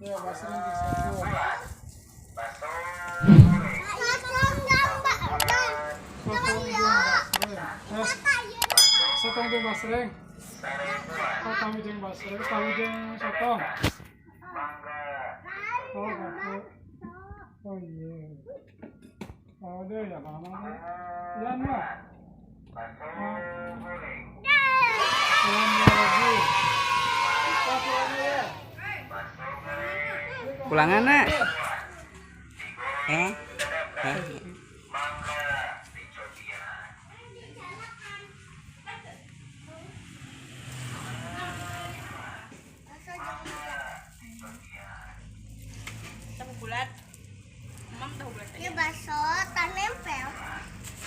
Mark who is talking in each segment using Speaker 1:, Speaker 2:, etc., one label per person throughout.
Speaker 1: Ya, basreng satu. Sotong jeung basreng. Oh, tahu jeung basreng, tahu jeung sotong. Oh, bakso. Oh iya. Oh, deh ya mama. Yan mah.
Speaker 2: Pulangan nak? Hah? Hah?
Speaker 3: Tahu bulat. Mam tahu bulat.
Speaker 4: Ya bakso tak nempel.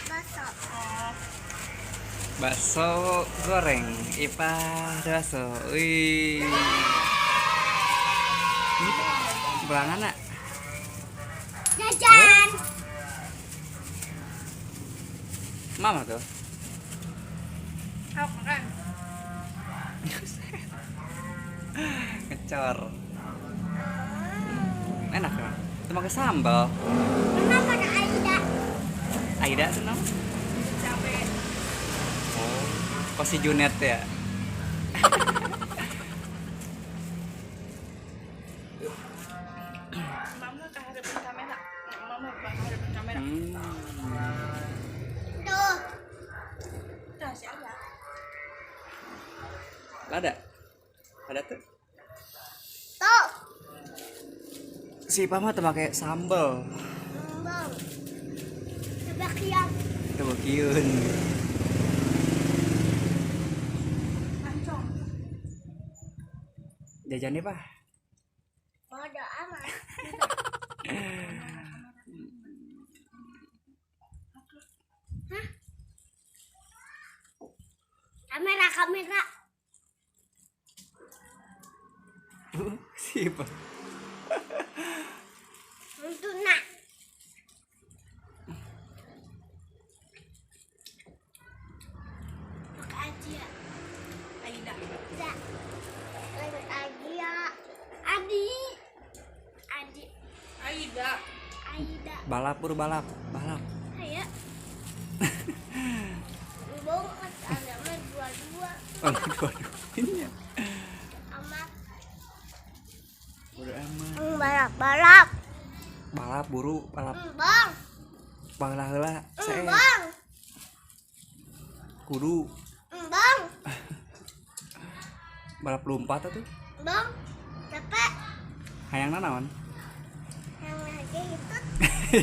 Speaker 4: Bakso.
Speaker 3: Oh.
Speaker 2: Bakso goreng, Ipa bakso. Wih. Pulangan nak?
Speaker 4: Jajan.
Speaker 2: Mama tuh.
Speaker 3: Aku makan.
Speaker 2: Ngecor. Enak kan? Itu pakai sambal.
Speaker 4: Kenapa ada Aida?
Speaker 2: Aida senang.
Speaker 3: Capek.
Speaker 2: Oh, kok si Junet ya?
Speaker 3: Mama ke hadapan kamera. Mama ke hadapan kamera.
Speaker 4: Tuh.
Speaker 3: Tuh si Aida.
Speaker 2: Ada? Ada tuh?
Speaker 4: Tuh.
Speaker 2: Si Ipa mah tuh pakai sambal.
Speaker 4: Bang. Kebakian.
Speaker 2: Kebakian.
Speaker 3: Ancong.
Speaker 2: Jajannya, Pak?
Speaker 4: Bodoh amat. Hah? Kamera, kamera.
Speaker 2: Si Ipa.
Speaker 4: Untuk nak. Pakai aja.
Speaker 3: Aida.
Speaker 4: Tidak. Lanjut aja. Adi. Adi.
Speaker 3: Aida.
Speaker 4: Aida.
Speaker 2: Balap buru balap, balap.
Speaker 4: Ayo. Bohong ada mah dua-dua.
Speaker 2: Oh, dua-dua. Ini ya.
Speaker 4: Amat.
Speaker 2: Buru amat.
Speaker 4: Balap, balap.
Speaker 2: Balap buru, balap.
Speaker 4: Bang.
Speaker 2: Banglah heula, sae.
Speaker 4: Bang.
Speaker 2: Kudu.
Speaker 4: Bang.
Speaker 2: Balap lompat atuh.
Speaker 4: Bang. Capek.
Speaker 2: Hayangna naon?
Speaker 4: Yang lagi itu.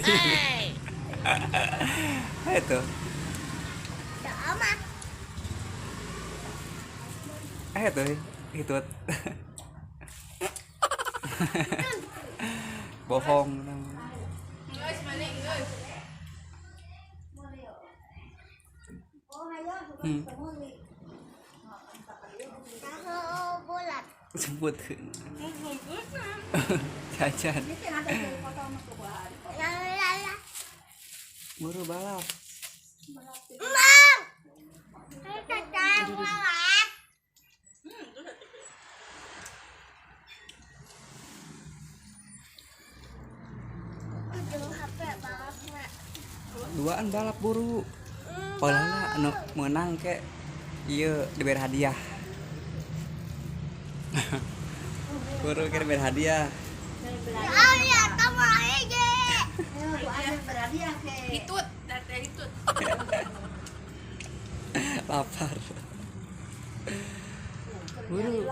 Speaker 3: Hey.
Speaker 2: Itu.
Speaker 4: Amat.
Speaker 2: Itu hitut. Bohong.
Speaker 3: Guys, mana guys?
Speaker 4: Tahu bulat.
Speaker 2: Sebut. Jajan. Buru balap.
Speaker 4: Bang. Jajan balap.
Speaker 2: Duaan balap buru. Polana anu menang ke ieu diberi hadiah. Buru ke diberi hadiah.
Speaker 3: Hitut, dari hitut.
Speaker 2: Lapar. Buru.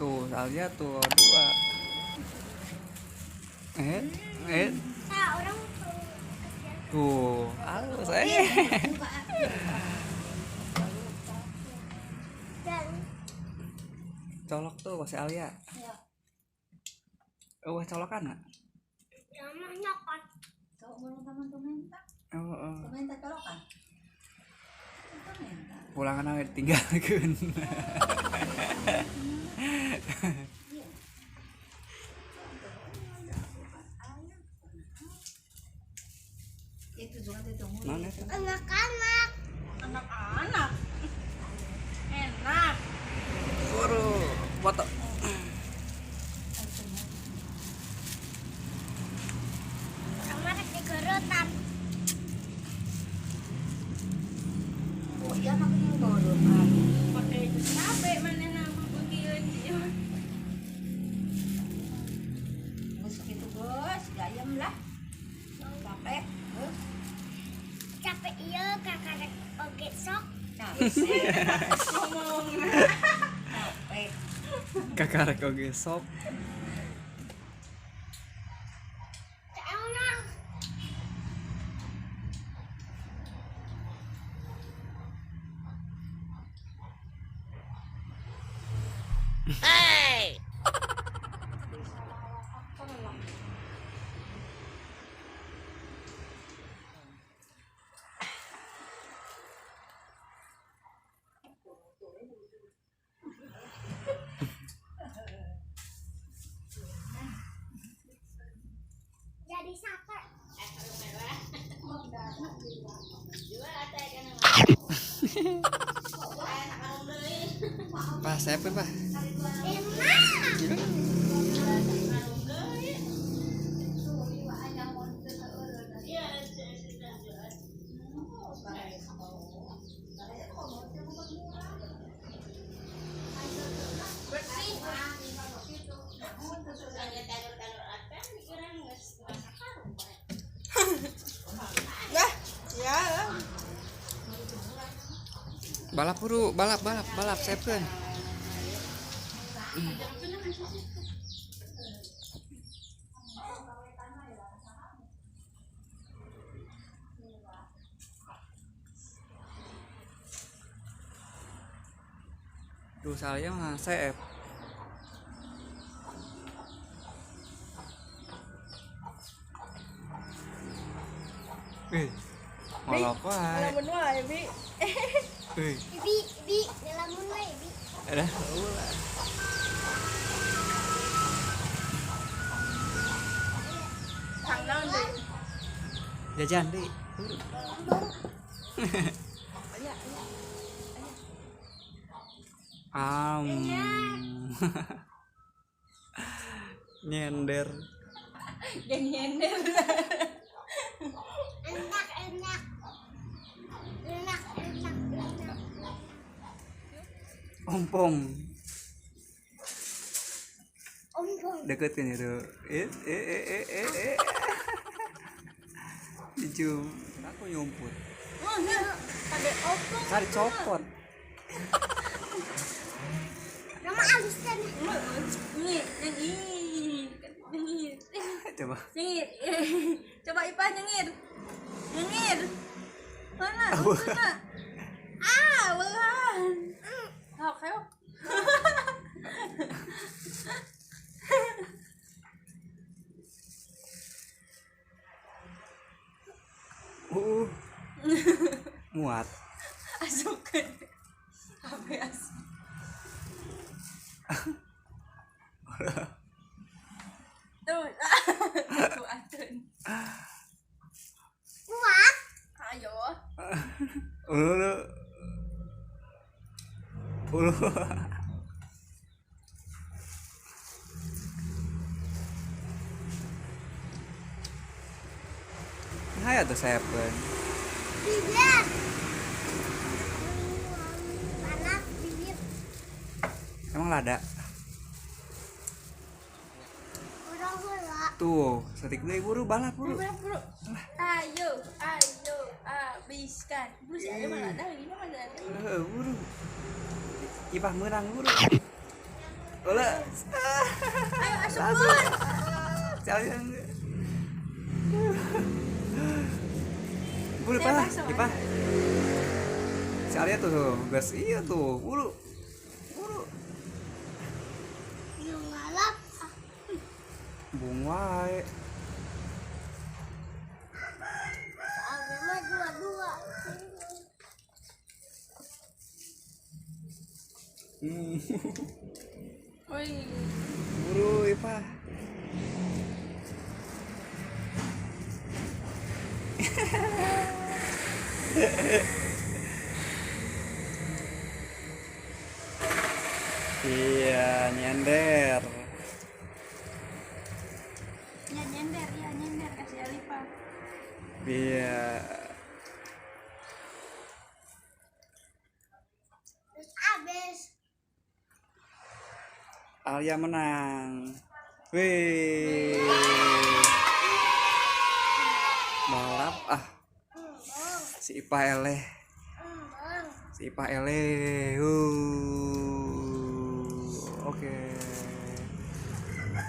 Speaker 2: Tuh, soalnya tuh dua.
Speaker 4: Orang
Speaker 2: tuh, halus. Colok tuh masih Alia. Oh, colokan enggak? Oh, oh. Pulangan aja ditinggalkeun. Mana itu?
Speaker 4: Anak-anak.
Speaker 3: Anak-anak.
Speaker 5: Siapa yang bodoh?
Speaker 3: Pakai capek mana nama begitu.
Speaker 5: Bos gitu bos, gayam lah. Capek, bos.
Speaker 4: Capek iya kakak oge sok.
Speaker 5: Capek.
Speaker 3: Ngomong.
Speaker 5: Capek.
Speaker 2: Kakak oge sok.
Speaker 4: Hey! Jadi sate.
Speaker 2: Pak, saya pun, Pak. Balap buru, balap, balap, balap, sepen. Duh, saya mah seep. Ngolok wae.
Speaker 3: Ngelamun wae, Bi.
Speaker 4: Bi, Bi, ngelamun wae, Bi.
Speaker 2: Ada ulah.
Speaker 3: Tang naon deui?
Speaker 2: Jajan deui. Nyender.
Speaker 3: Gak nyender.
Speaker 4: Enak, enak. Enak, enak, enak.
Speaker 2: Ompong.
Speaker 4: Ompong.
Speaker 2: Deketin itu. Dicium. Aku nyumput.
Speaker 3: Ada ompong.
Speaker 2: Cari copot.
Speaker 4: Nama alusan.
Speaker 3: Nih, yang ini. Nyengir.
Speaker 2: Coba.
Speaker 3: Nyengir. Coba Ipah nyengir. Nyengir. Mana? Mana? Ah, bukan. Oke.
Speaker 2: Muat.
Speaker 3: Asupkeun. HP asup. Tuh, tuh atun.
Speaker 4: Muat.
Speaker 3: Ayo.
Speaker 2: Ulu. Ulu. Hai atau seven.
Speaker 4: Bibir. Panas bibir.
Speaker 2: Emang lada? Tuh, setik deui buru balap buru.
Speaker 3: Buru. Ayo, ayo, habiskan. Buru sih ayo mah lada ini mah lada.
Speaker 2: Heeh, buru. Ipah meunang buru. Ulah.
Speaker 3: Ayo asupkeun.
Speaker 2: Jangan. Buru Ipah, Ipah. Si Alia tuh, gas iya tuh, buru. Buru.
Speaker 4: Ngalap.
Speaker 2: Bung wae.
Speaker 4: Soalnya dua-dua.
Speaker 3: Woi.
Speaker 2: Buru Ipah. Iya, nyender.
Speaker 3: Ya nyender, ya nyender kasih Alifa.
Speaker 2: Iya. Alia menang. Wih. Balap ah. Si Ipah eleh. Si Ipah eleh. Oke.